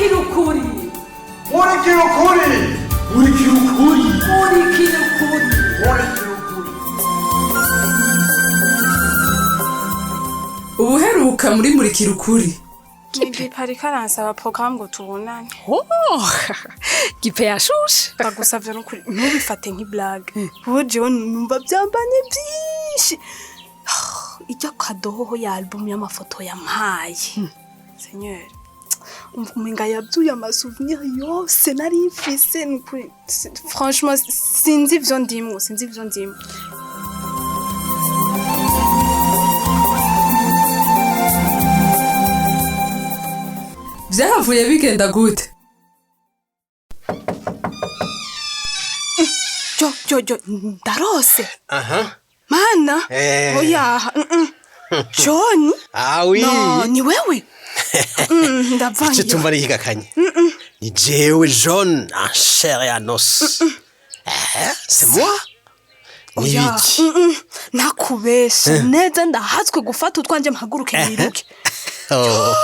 Murikira ukuri. Murikira ukuri. Murikira ukuri. Murikira ukuri. Murikira ukuri. Ubuheruka muri Murikira ukuri. Bibi parika aransaba porogaramu ngo tubonane. Oh, gipe yashushe. Ndagusavye nukuri ntubifate nk'iblague. Ubu jewe numva byambanye byinshi. Ijya kadohoho ya album y'amafoto yampaye. Seigneur. Umenga yabyuye amasouvenir yose nari mfise nukuri. Franchement sinzi ivyo ndimwo, sinzi ivyo ndimwo. Vyahavuye bigenda gute? Jo jo jo ndarose. Aha. Mana. Eh. Oya. John. Ah oui. No, ni wewe. Ndavangiwe. Icyo tumva ari ikigakanye. Ni jewe John en chair et en os. Eh, c'est moi? Ni Oya, ibiki? Nakubeshe neza ndahatswe gufata utwanjye mpaguruke niruke. Oh.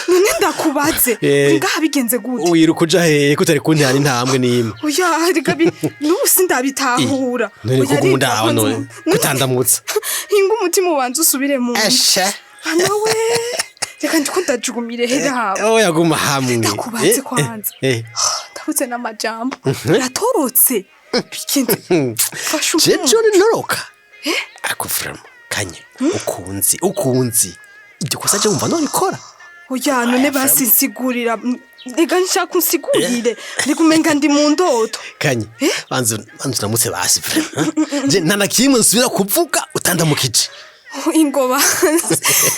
None ndakubaze Eh. ngaha bigenze gute? Wiruka uja hehe ko utari kuntera n'intambwe n'imwe? Oya reka n'ubu sindabitahura. None Oya, ko reka ndaho none kutandamutsa. Hinga umutima ubanza usubire mu nda. Eshe. Mana we reka ndiko ndajugumire hera. Oya guma hamwe. Ndakubaze Eh, kwanza. eh, eh. Ndabuze n'amajambo. Ratorotse. Bigenze. Fasha Je umuntu. John ntoroka. Ako vraiment kanye ukunzi ukunzi. Iryo kosa je wumva norikora. Oya none basinsigurira reka nshaka unsigurire reka umenga ndi mu ndoto. Kanye banza banza uramutse basi vraiment. Je nta na kimwe nsubira kuvuga utandamukije. Ingoba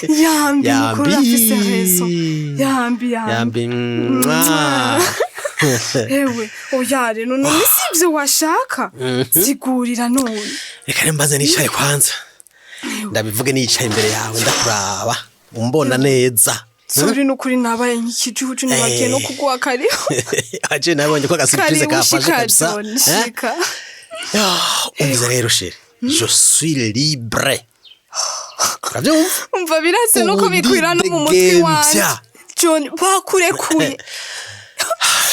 yambi mukuru afise rezo yambi yambi. Yambi. Mwah. Ewe oya rero none si ivyo washaka sigurira none. Reka rero mbanze nicare kwanza. Ndabivuge nicaye imbere yawe ndakuraba umbona neza. Sori nukuri nabaye nk'ikijuju nibagiye no kuguha kariho. Aje nabonye ko agasurprise Karibu kafashe shika kabisa. John Eh? shika. Ah, umva rero chérie, je suis libre. Urabyumva? Umva birase nuko Ubu bikwira no mu mutwe wanje. ndidegemvya. John bakurekuye.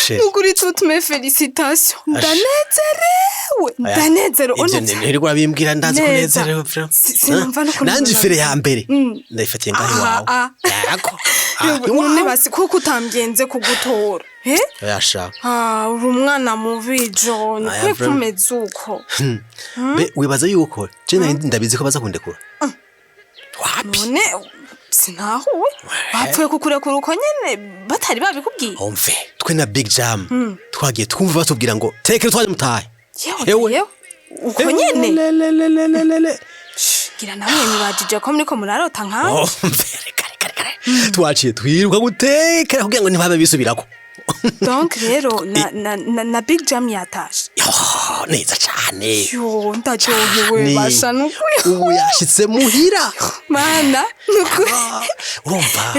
Chérie. Nukuri toutes mes félicitations. Ndanezerewe. Ndanezerewe. Ivyo ntirirwa urabimbwira ndazi ko Neza. unezerewe vraiment. Sinumva n'ukuntu Nanje ifere ya mbere Mm. ndayifatiye ngaho Aha, iwawe. ah. Yego. Ah, Yewe, none basi kuko utambyenze kugutora. Eh? Yasha. Ah, uri umwana mubi John. Aya, Kwe vraiment. kumeze uko. Be wibaza yuko je nari ndabizi ko baza kundekura. Wapi? None sinahuwe. Bapfuye kukurekura uko nyene batari babikubwiye. Omve twe na Big Jam twagiye twumva batubwira ngo tekere twaje mutahe. Yewe yewe. Uko nyene. Le le le le le le le. Gira namwe mwibajije ko muriko murarota nkanje. Omve reka reka reka. Twaciye twiruka gutekera kugira ngo ntibabe bisubirako. Donc rero na Big Jam yatashe. Yo, neza cane. Yo, ndaryohewe Cane. basha nukuri. Ubu yashitse muhira. Mana nukuri. Ah, urumva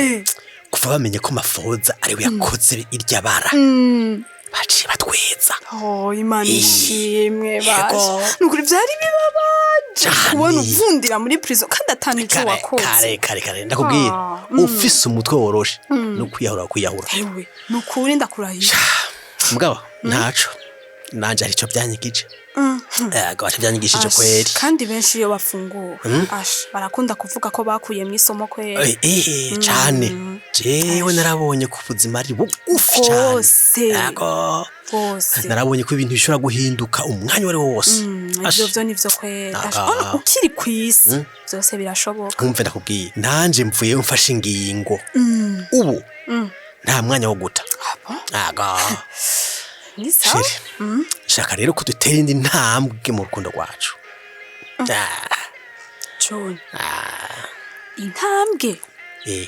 kuva bamenye ko mafoza ariwe yakoze irya bara baciye batweza. Oh, Imana Eh, ishimwe yego. basha. Nukuri vyari bibabaje Cane. kubona uvundira muri prison kandi atani ico Kare wakoze. kare kare kare ndakubwira Ah, ufise umutwe woroshe no kwiyahura kwiyahura. Ewe, nukuri ndakurahiye. Mugabo ntaco nanje hari ico byanyigije. Yego aco byanyigishije Ash, kweri. kandi benshi iyo bafunguwe ash barakunda kuvuga ko bakuye mu isomo kweri. Eh, eh, cane jewe narabonye ko ubuzima ari bugufi cane. Rwose. Yego. Rwose. Narabonye ko ibintu bishobora guhinduka umwanya uwo ari wo wose. Ash. Ivyo vyo nivyo kweri. Ash, Aga. ono ukiri kw'isi vyose birashoboka. Nkumve ndakubwiye nanje mvuyeyo mfashe ingingo ubu nta mwanya wo guta. Aga Ni sawa. chérie shaka rero ko dutera indi ntambwe mu rukundo rwacu. Ah, John. Intambwe. eh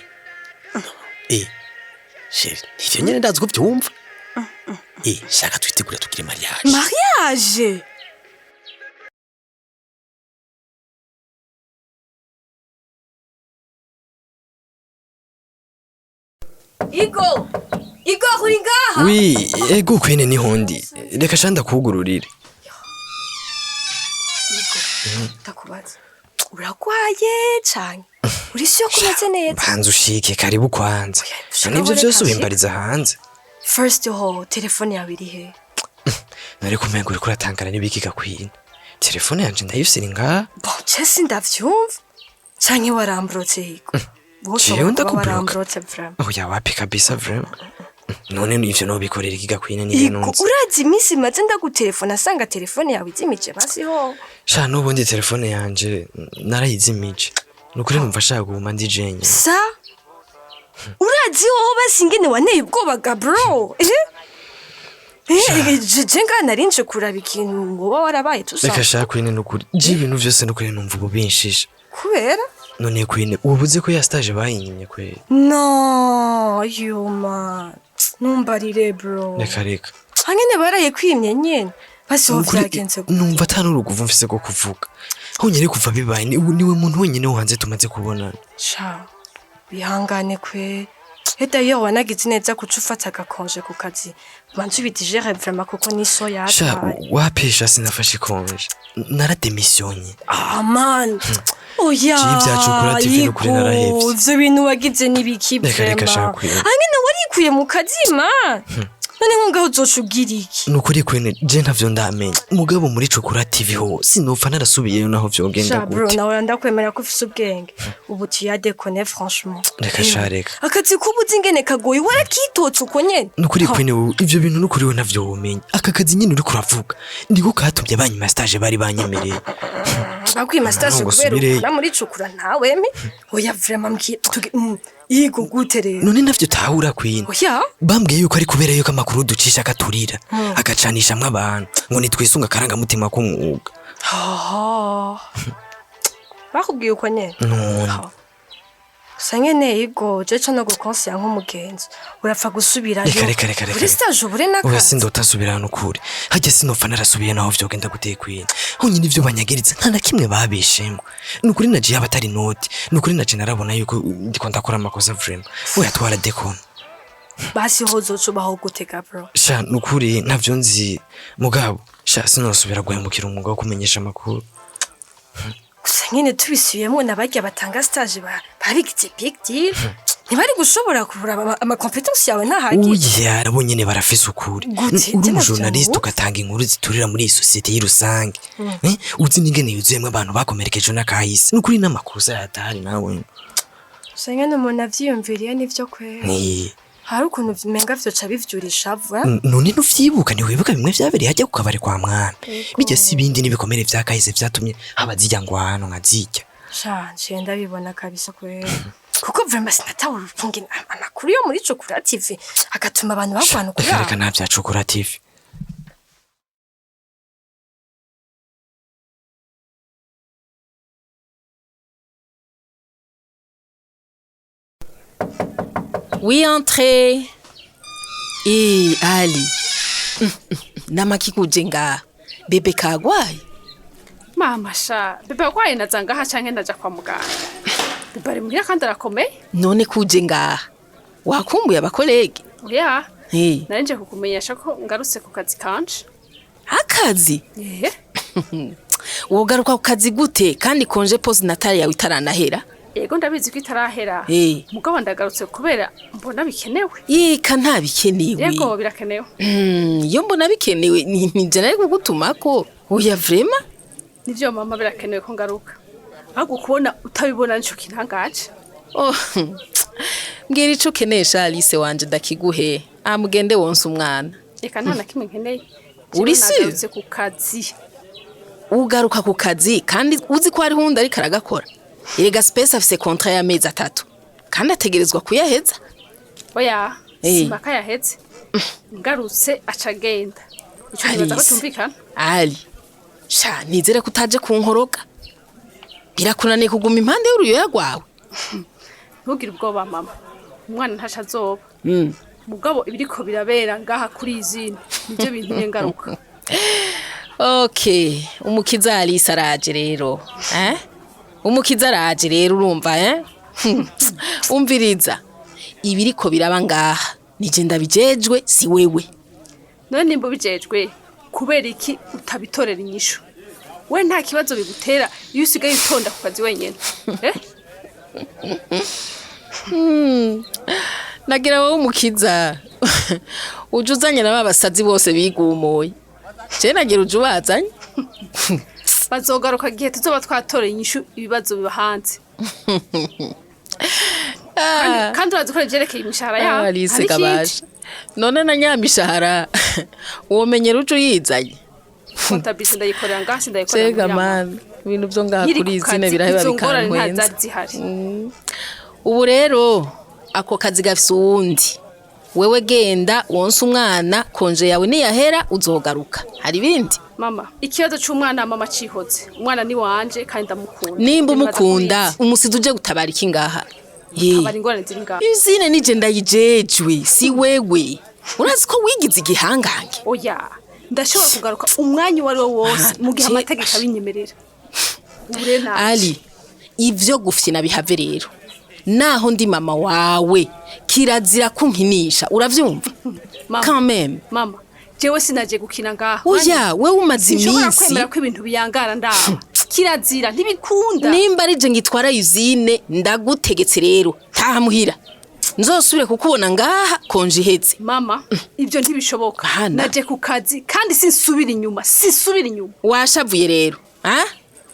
eh chérie ivyo nyene ndazi ko uvyumva. Eh shaka twitegure tugire mariage. Mariage. Igo! Igo uri ngaha? Wi, ego kwene nihondi. Reka sha ndakugururire. Ndakubaza. Uragwaye cane. Uri siyo kumeze neza. Banza ushike karibu kwanza. Oya, None ivyo reka vyose nshike. ubimbariza hanze. First ho, telefone yawe iri he? Nari kumenga uriko uratangara n'ibiki ga Queen? Telefone yanje ndayifise, iri ngaha. Bon, je sindavyumva. Canke waramburotse, Higo? Jewe Wowe kuba ndakubloka. waramburotse vraiment. Oya, wapi kabisa, vraiment. None ivyo nobikorera iki ga Queen? Niba Igo, nunze urazi iminsi maze ndagutelefona, asanga telefone yawe izimije, basi ho. Sha, n'ubundi telefone yanje narayizimije, nukuri numva ashaka kuguma ndi jenyine. Sa urazi hoho basi ingene wanteye ubwoba ga bro, eh? Eh, je nga narinje kuraba ikintu woba warabaye tusa. Reka sha Queen, nukuri je ibintu vyose nukuri numva ubu binshisha. Kubera? None Queen, ubuze ko ya stage bayinyimye kweri? No, yuma numbarire bro. Reka reka. Hangene baraye kwimye nyene, basi ho Nukuri, vyagenze gute? Numva ata n'uruguvu mfise rwo kuvuga. Honyine kuva bibaye, niwe muntu wenyine wo hanze tumaze kubonana. Sha, bihangane kwe. Et d'ailleurs wanagize neza kuca ufata agakonje ku kazi, banza ubidigere vraiment, kuko niso Sha, yatwaye. wapisha, sinafashe ikonje, narademisiyonye. Ah man, oya. Jewe ibya Cukura TV nukuri narahevye. Ivyo bintu wagize n'ibiki? Reka, reka, sha, Vraiment. Queen. Hangene warikuye mu kazi man, none nkungaho uzoca ugira iki? Nukuri Queen, je ntavyo ndamenya, mugabo muri Cukura TV ho sinopfa narasubiyeyo naho vyogenda Sha bro, gute. nawe ndakwemera ko ufise ubwenge, ubu tuyadekone franchement. Reka sha, reka. Akazi kubuzi ingene kagoye, warakitotse uko nyene. Nukuri Queen, wowe ivyo bintu nukuri we ntavyo womenya. Aka kazi nyene uriko uravuga ndiko katumye banyima stage bari banyemereye. Bakwima stage Ngo kubera subireyo. ukora muri Cukura? Ntawe mi, oya vraiment, mbwira yigo gute rero? None ntavyo utahura, Queen? Oya. Bambwiye yuko ari kubera yuko amakuru ducisha akaturira, agacanishamwo abantu, ngo nitwisunga akarangamutima k'umwuga. Ah. Bakubwiye uko nyene? None. Gusa nyene yigo, je co no gukonseya nk'umugenzi, urapfa gusubirayo. Reka reka reka reka. Uri stage ubure Oya. n'akazi. Sindota nsubira nukuri, hajya sinopfa narasubiye naho vyogenda guteye, Queen. Honyine ivyo banyagiritse nta na kimwe babishemwo, nukuri. Naje yaba atari noti, nukuri naje narabona yuko ndiko ndakora amakosa vraiment. Oya, twara dekona. Basi ho uzoca ubaho gute ga bro? Sha, nukuri ntavyo nzi, mugabo sha sinosubira guhemukira umwuga wo kumenyesha amakuru. Gusa nyene tubisubiyemo, nabarya batanga stage babigize big deal, ntibari gushobora kuraba ama compétence yawe ntahagije. Oya, nabo nyene barafise ukuri. Gute? Uri Tena umujournaliste vyambu? ugatanga inkuru ziturira muri iyi sosiyete y'irusange, uzi n'ingene yuzuyemwo abantu bakomerekejwe n'akahise, nukuri n'amakosa yatahari nawe. Gusa nyene umuntu avyiyumviriye nivyo kwera. Ni Hari ukuntu umenga vyoca bivyura ishavu, eh? None ntuvyibuka? Ntiwibuka bimwe vyabereye hajya ku kabari kwa mwami? Bijya si ibindi n'ibikomere vya kahise vyatumye haba zirya ngwano nka zirya. Sha, nciye ndabibona kabisa kwera, kuko vraiment sinatahura ukungene amakuru yo muri Cukura TV agatuma abantu bagwana. Reka reka. Ukuraba. Nta vya Cukura TV. Oui, entrez. Eh, Ali. Namakikuje ngaha. Bébé kagwaye? Mama sha, bébé agwaye naza ngaha canke ndaja kwa muganga? Bébé ari muhira kandi arakomeye. None kuje ngaha? Wakumbuye aba collègues? Oya. Eh, Nari nje kukumenyesha ko ngarutse ku kazi kanje. Akazi? Eh. Wogaruka ku kazi gute kandi congé postnatal yawe itaranahera? Yego, ndabizi ko itarahera. Eh. Mugabo ndagarutse kubera mbona bikenewe. Yeka, nta bikenewe. Yego, birakenewe. Iyo mbona bikenewe ni je nari kugutumako. Oya vraiment? Nivyo mama, birakenewe ko ngaruka. Ahubwo kubona utabibona nico kintangaje. Oh. Mbwira ico ukeneye sha Alice wanje ndakiguhe. Amugende wonse umwana. Reka, nta na kimwe nkeneye. Uri Jewe sûr? nagarutse ku kazi. Ugaruka ku kazi kandi uzi ko hariho uwundi ariko aragakora? Erega Space afise contrat y'amezi 3 kandi ategerezwa kuyaheza. Oya. Eh. Simpaka yaheze. Ngarutse aca agenda. Ico nibaza ko Alice. tumvikana. Ali, sha nizere ko utaje kunkoroga. Birakunaniye kuguma impande y'uruyoya rwawe. Ntugire ubwoba mama. Umwana ntaca azoba. Mugabo ibiriko birabera ngaha kuri izini nivyo bintumye ngaruka. Okay, umukiza Alice araje rero, eh? Umukiza araje rero, urumva, eh? Umviriza, ibiriko biraba ngaha nije ndabijejwe, si wewe. None nimba ubijejwe, kubera iki utabitorera inyishu? We nta kibazo bigutera iyo usigaye utonda ku kazi wenyene, eh? Nagira wowe umukiza. Uje uzanye na ba basazi bose bigumuye. Je nagira uje ubazanye. Bazogaruka igihe tuzoba twatoreye inyishu ibibazo biba hanze. Kandi urazi ko ivyerekeye imishahara yabo. Alice Hari ikindi? kabasha. None na nyamishahara womenyera uje uyizanye. Comptabilité ndayikorera ngaha, sindayikorera Cega muri ya mama. mana, ibintu vyo ngaha Nkiri kuri ku izine kazi, biraheba izo ngorane nta bikantwenza. zari zihari. Ubu rero ako kazi gafise uwundi. Wewe genda wonse umwana, congé yawe niyahera uzogaruka. Hari ibindi? Mama, ikibazo c'umwana mama cihoze. Umwana ni wanje kandi ndamukunda. Nimba Nibaza ko umukunda ubizi. umusizi uje gutabara iki ngaha? Ye. Tabara ingorane ziri ngaha. Izine nije ndayijejwe, si wewe. Urazi ko wigize igihangange. Oya, ndashobora kugaruka umwanya uwo ari wo wose mu gihe amategeko abinyemerera. Ubu rero naje. Ali, ivyo gufyina bihave rero. Naho ndi mama wawe, kirazira kunkinisha, uravyumva? Mama. Quand même. Mama, jewe sinaje gukina ngaha. Oya, wewe umaze Sinshobora iminsi. kwemera ko ibintu biyangara ndaba. Kirazira, ntibikunda. Nimba ari je ngitwara usine, ndagutegetse rero. Taha muhira. Nzosubire kukubona ngaha congé iheze. Mama, ibyo ntibishoboka. Hana. Naje ku kazi kandi sinsubira inyuma, sinsubira inyuma. Washavuye rero. Ha?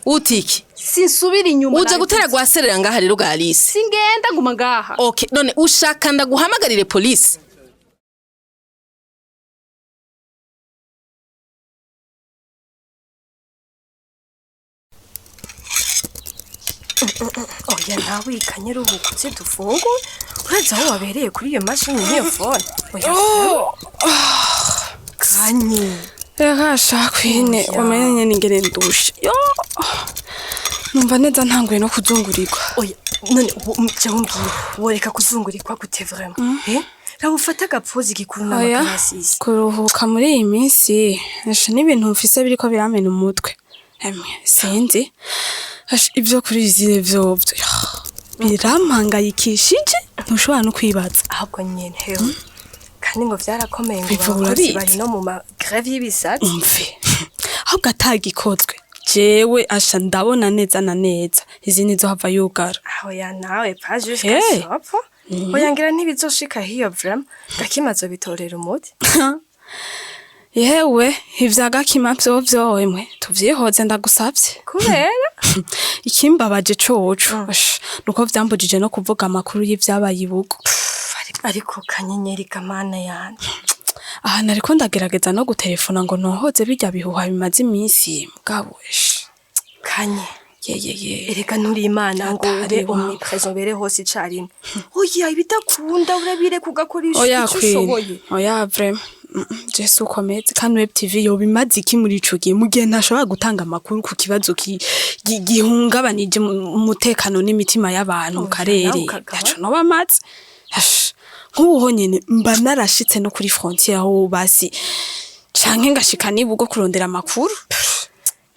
Utiki. Sinsubira inyuma. Uje gutera gwaserera ngaha rero ga Alice. Singenda, nguma ngaha. Okay, none ushaka ndaguhamagarire polisi? Oya nawe, ikanye ruhuka uze dufungure. Urazi aho wabereye kuri iyo mashini n'iyo phone? Oya Kanye. Reka sha Queen, wamenye nyene ingene ndushe. Yo! Numva neza ntanguye no kuzungurirwa. Oya none ubu jewe umbwira, woreka kuzungurirwa gute vraiment? Eh, raba ufate agapfuzi gikuru Oya, n'amakarasisi. kuruhuka muri iyi minsi, asha n'ibintu mfise biriko biramena umutwe. Emwe, sinzi. Asha ivyo kuri izire vyovyo birampangayikishije, ntushobora no kwibaza. Ahubwo nyene hewe, kandi ngo vyarakomeye, ngo Biva abakozi urabizi. bari no mu ma grève y'ibisatsi. Umve, ahubwo atagikozwe, jewe asha ndabona neza na neza izindi zohava yugara. Aho ya nawe, pas jusqu'à Hey. sopfa. Oya, ngira ntibizoshika hiyo vraiment, Gakima azobitorera umuti. Yewe, ivya Gakima vyovyo emwe tuvyihoze, ndagusavye. Kubera? Ikimbabaje coco, asha, nuko vyambujije no kuvuga amakuru y'ivyabaye ibugo. Ariko Kanyenyeri, kamana yanje. Aha nariko ndagerageza no gutelefona ngo ntohoze birya bihuha bimaze iminsi, mugabo esha. Kanye. Yeyeye. Erega nturi Imana ngo ube Atari wawe. omniprésent, ubere hose icarimwe. Oya, ibidakunda urabireka, ugakoresha Oya ico Queen, ushoboye. oya vraiment. Jesu ukomeze. Kandi Web TV yoba imaze iki muri ico gihe, mu gihe ntashobora gutanga amakuru ku kibazo gihungabanije umutekano n'imitima y'abantu mu Oya, karere? nawe ukagaba. Yaco noba amaze. Ash, nk'ubu honyene mba narashitse no kuri frontière aho basi, canke ngashika nibugo kurondera amakuru.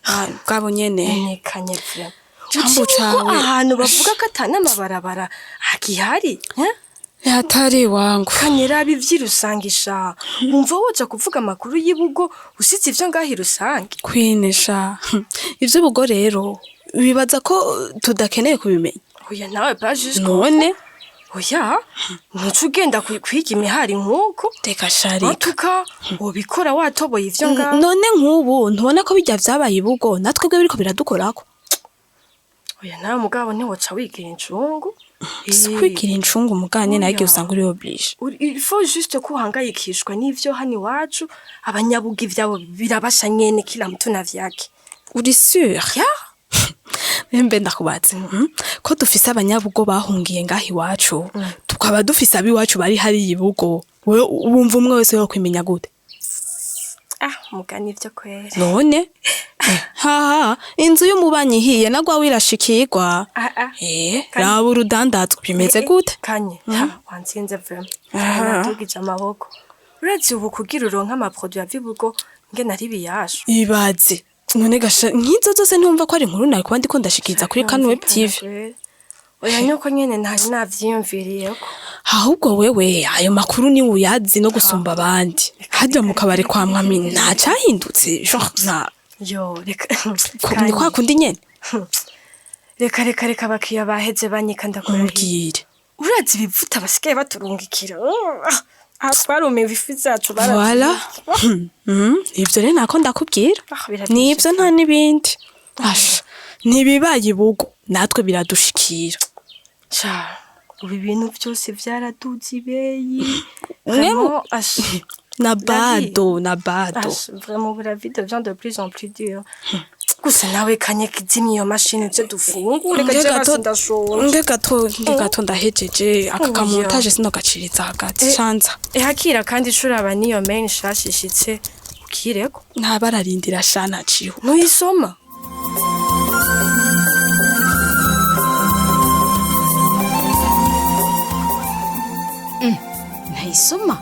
Ah, bwabo nyene. Ni Kanye vraiment. Cambo Uci uko cawe. ahantu bavuga ko atanamabarabara agihari, eh? Hatari wangu. Kanye, raba ivy'irusangisha, wumva woja kuvuga amakuru y'ibugo usize ivyo ngaho irusange? Queen sha, ivy'ubugo rero bibaza ko tudakeneye kubimenya. Oya nawe, pas jusqu'au None? Oya, ntuca ugenda kwiga imihari nk'uko. Reka sharika. Antuka wobikora watoboye ivyo ngaho. None nk'ubu ntubona ko bijya vyabaye ibugo natwebwe biriko biradukorako? Oya nawe, mugabo ntiwoca wigira incungu. Si kwigira incungu muganye nawe, igihe usanga uri obligé. Il faut juste ko uhangayikishwa n'ivyo hano iwacu. Abanyabuga ivyabo birabasha nyene, kila mtu na vyake. Uri sûr? Ya. Mbe ndakubaze, Ko dufise abanyabugo bahungiye ngaho iwacu, tukaba dufise ab'iwacu bari hariya ibugo, wewe wumva umwe wese yokwimenya gute? Ah, mugani ivyo kwere. None haha, inzu y'umubanyi ihiye nagwa wirashikirwa. Ah, ah. Raba urudandazwa bimeze Eh, gute. Kanye, ha, wansinze vraiment. Aha. Natugije amaboko. Uretse ubu kugira uronke amaproduit ava ibugo ngene ari biyashu. Ibaze none gasha, nk'izo zose ntumva ko ari inkuru nari kuba ndiko ndashikiriza kuri Kano Web TV? Oya, nuko nyene ntari navyiyumviriyeko. Ahubwo wewe ayo makuru ni uyazi no gusumba abandi. Harya mu kabari kwa Mwami nta cahindutse? Genre nta Yo, reka. Ni kwa kundi nyene. Reka reka reka, abakiriya baheze banyika, ndakurahiye. Mbwire. Urazi ibivuta basigaye baturungikira? Ah, Aha twarumiwe, ifi zacu. Voilà. Ivyo rero nako ndakubwira. Ah, biraryoshe. Nivyo, nta n'ibindi. Asha, ntibibaye ibugo, natwe biradushikira. Sha, ubu ibintu byose vyaraduze ibeyi. Vraiment, Vraiment, asha. Na bado, na bado. Asha, vraiment, la vie devient de plus en plus dure. Gusa nawe kanye, kizimya iyo mashini tse dufungure. Nge Kaje gato basi, ndashonje. Nge gato ndahejeje aka Oya. kamontage, sinogaciriza hagati. Shanza. Ehakira kandi curaba niyo mail nshasha ishitse ukireko. Ntabararindira sha, naciho. Ntuyisoma. Ntayisoma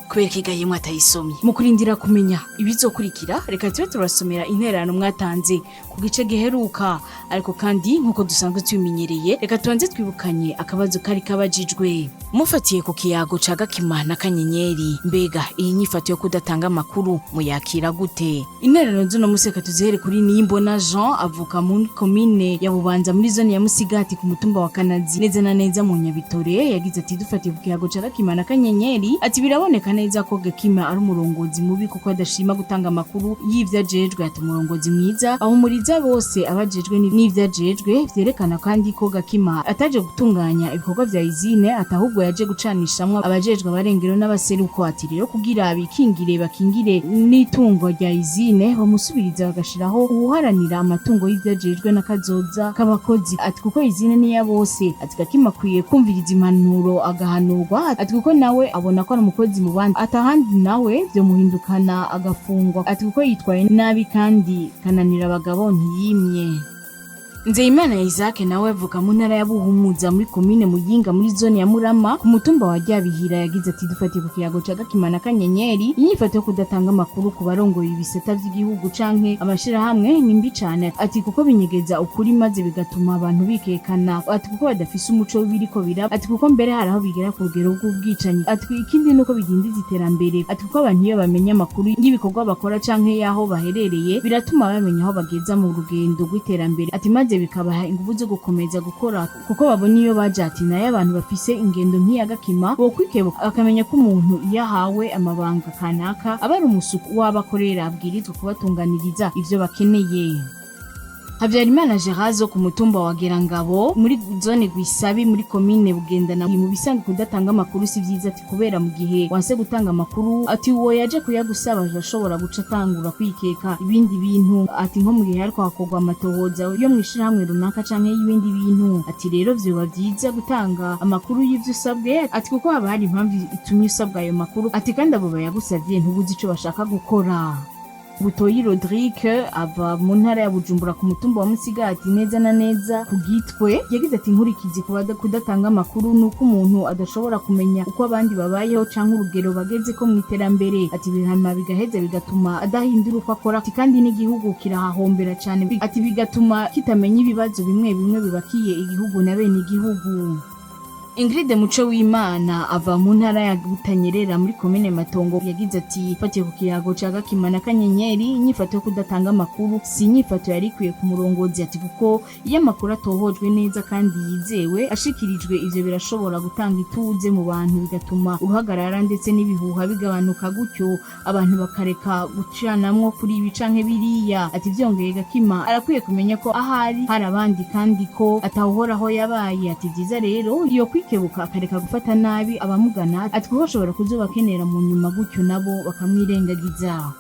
kubera ko igayemwe atayisomye. Mu kurindira kumenya ibizokurikira, reka tube turasomera intererano mwatanze ku gice giheruka. Ariko kandi, nk'uko dusanzwe tubimenyereye, reka tubanze twibukanye akabazo kari kabajijwe mufatiye ku kiyago ca Gakima na Kanyenyeri: mbega iyi nyifato yo kudatanga amakuru muyakira gute? Intererano z'uno musi reka tuzihere kuri Niyimbona Jean, avuka muri komine ya Bubanza, muri zone ya Musigati, ku mutumba wa Kanazi, neza na neza mu Nyabitore. Yagize ati: "Dufatiye ku kiyago ca Gakima na Kanyenyeri," ati, "biraboneka neza ko Gakima ari umurongozi mubi kuko adashima gutanga amakuru y'ivyo ajejwe." Ati: "Umurongozi mwiza ahumuriza bose abajejwe n'ivyo ajejwe." Vyerekana kandi ko Gakima ataje gutunganya ibikorwa vya usine, ati ahubwo yaje gucanishamwo abajejwe abarengero n'abaseruko. Ati rero kugira bikingire, bakingire n'itungo rya usine, bamusubiriza bagashiraho uwuharanira amatungo y'ivyo ajejwe n'akazoza k'abakozi. Ati kuko usine ni iya bose. Ati Gakima akwiye kumviriza impanuro agahanurwa. Ati kuko nawe abona ko ari umukozi mu bandi, ati ahandi nawe vyomuhindukana agafungwa. Ati kuko yitwaye nabi kandi kananira abagabo ntiyimye. Nzeyimana Isaac nawe avuka mu ntara ya Buhumuza, muri komine Muyinga, muri zone ya Murama, ku mutumba wa Ryabihira. Yagize ati: "Dufatiye ku kiyago ca Gakima na Kanyenyeri, inyifato yo kudatanga amakuru ku barongoye ibisata vy'igihugu canke amashirahamwe ni mbi cane." Ati kuko binyegeza ukuri maze bigatuma abantu bikekana. Ati kuko badafise umuco w'ibiriko biraba. Ati kuko mbere hari aho bigera ku rugero rw'ubwicanyi. Ati ikindi nuko bidindiza iterambere. Ati kuko abantu iyo bamenya amakuru y'ibikorwa bakora canke y'aho baherereye, biratuma bamenya aho bageza mu rugendo rw'iterambere. Ati maze bikabaha ingufu zo gukomeza gukora kuko babona iyo baje. Ati nayo abantu bafise ingendo nk'iya Gakima bokwikebuka, bakamenya ko umuntu iyo ahawe amabanga kanaka aba ari umusuku w'abakorera, abwirizwa kubatunganiriza ivyo bakeneye. Habyarimana Gerard zo ku mutumba wa Gerangabo, muri zone Gwisabi, muri komine Bugendana. Mu bisanzwe kudatanga amakuru si vyiza, ati kubera mu gihe wanse gutanga amakuru, ati uwo yaje kuyagusaba ashobora guca atangura kwikeka ibindi bintu. Ati nko mu gihe hariko hakorwa amatohoza yo mw'ishirahamwe runaka canke y'ibindi bintu. Ati rero vyoba vyiza gutanga amakuru y'ivyo usabwe, ati kuko haba hari impamvu itumye usabwa ayo makuru. Ati kandi abo bayagusavye ntubuzi ico bashaka gukora. Butoyi Rodrigue ava mu ntara ya Bujumbura, ku mutumba wa Musigati, neza na neza ku Gitwe. Yagize ati: "Nkurikizi ku kudatanga amakuru ni uko umuntu adashobora kumenya uko abandi babayeho canke urugero bageze ko mu iterambere." Ati bihama bigaheza bigatuma adahindura uko akora. Ati kandi n'igihugu kirahahombera cane. Ati bigatuma kitamenya ibibazo bimwe bimwe bibakiye igihugu na bene igihugu. Ingrid Muco w'Imana ava mu ntara ya Butanyerera, muri komine Matongo. Yagize ati: "Fatiye ku kiyago ca Gakima na Kanyenyeri, inyifato yo kudatanga amakuru si inyifato yari ikwiye ku murongozi." Ati kuko iyo amakuru atohojwe neza kandi yizewe ashikirijwe, ivyo birashobora gutanga ituze mu bantu, bigatuma uruhagarara ndetse n'ibihuha bigabanuka, gutyo abantu bakareka gucanamwo kuri ibi canke biriya. Ati vyongeye Gakima arakwiye kumenya ko ahari hari abandi kandi ko atawuhoraho yabaye. Ati vyiza rero iyo kwikebuka akareka gufata nabi abamugana. Ati kuko ashobora kuzobakenera mu nyuma, gutyo nabo bakamwirengagiza.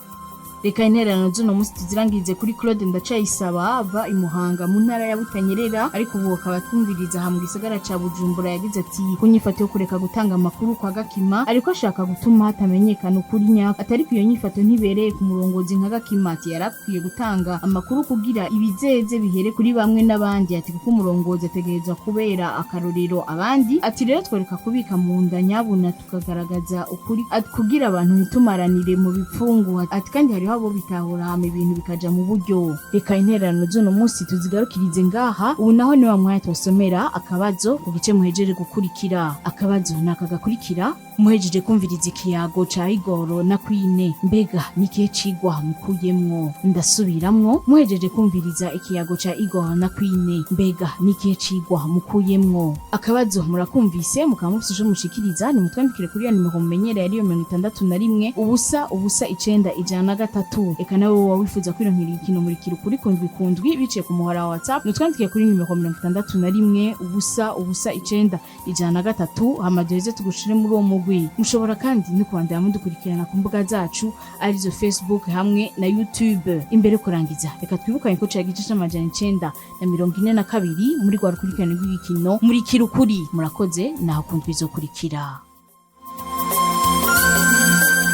Reka intererano z'uno munsi tuzirangize kuri Claude Ndacayisaba, ava i Muhanga mu ntara ya Butanyerera, ariko ubu akaba twumviriza aha mu gisagara ca Bujumbura. Yagize ati: "Ku nyifato yo kureka gutanga amakuru kwa Gakima, ariko ashaka gutuma hatamenyekana ukuri nyako, atari iyo nyifato ntibereye ku murongozi nka Gakima." Ati yarakwiye gutanga amakuru kugira ibizeze bihere kuri bamwe n'abandi. Ati kuko umurongozi ategerezwa kubera akarorero abandi. Ati rero twereka kubika mu nda nyabuna, tukagaragaza ukuri, ati kugira abantu ntitumaranire mu bipfungu. Ati kandi hariho abo bitahura, hama ibintu bikaja mu buryo. Reka intererano z'uno munsi tuzigarukirize ngaha. Ubu naho ni wa mwanya tubasomera akabazo ku gice muhejeje gukurikira. Akabazo ni aka gakurikira: Muhejeje kumviriza ikiyago ca Igoro na Kwine, mbega nikihe cigwa mukuyemwo? Ndasubiramwo, muhejeje kumviriza ikiyago ca Igoro na Kwine, mbega nikihe cigwa mukuyemwo? Akabazo murakumvise, mukaba mufise ico mushikiriza, nimutwandikire kuri ya nimero mumenyereye, ariyo 61 0 0 9 103. Eka nawe woba wifuza kwironkera igikino Murikira Ukuri kundwi kundwi biciye ku muhora wa WhatsApp, nutwandike kuri nimero 61 0 0 9 103, hama duheze tugushire muri uwo mugwi. Mushobora kandi no kubandanya mudukurikirana ku mbuga zacu, arizo Facebook hamwe na YouTube. Imbere yo kurangiza, reka twibukanye ko cari igice c'942 muri rwa rukurikirane rw'igikino Murikira Ukuri. Murakoze, naho kundwi izokurikira.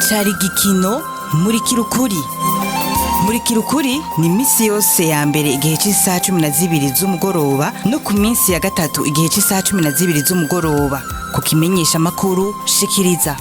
Cari igikino Murikira Ukuri. Murikira Ukuri ni iminsi yose ya mbere igihe cy'isaha 12 z'umugoroba, no ku minsi ya gatatu igihe cy'isaha 12 z'umugoroba, ku kimenyesha amakuru Shikiriza.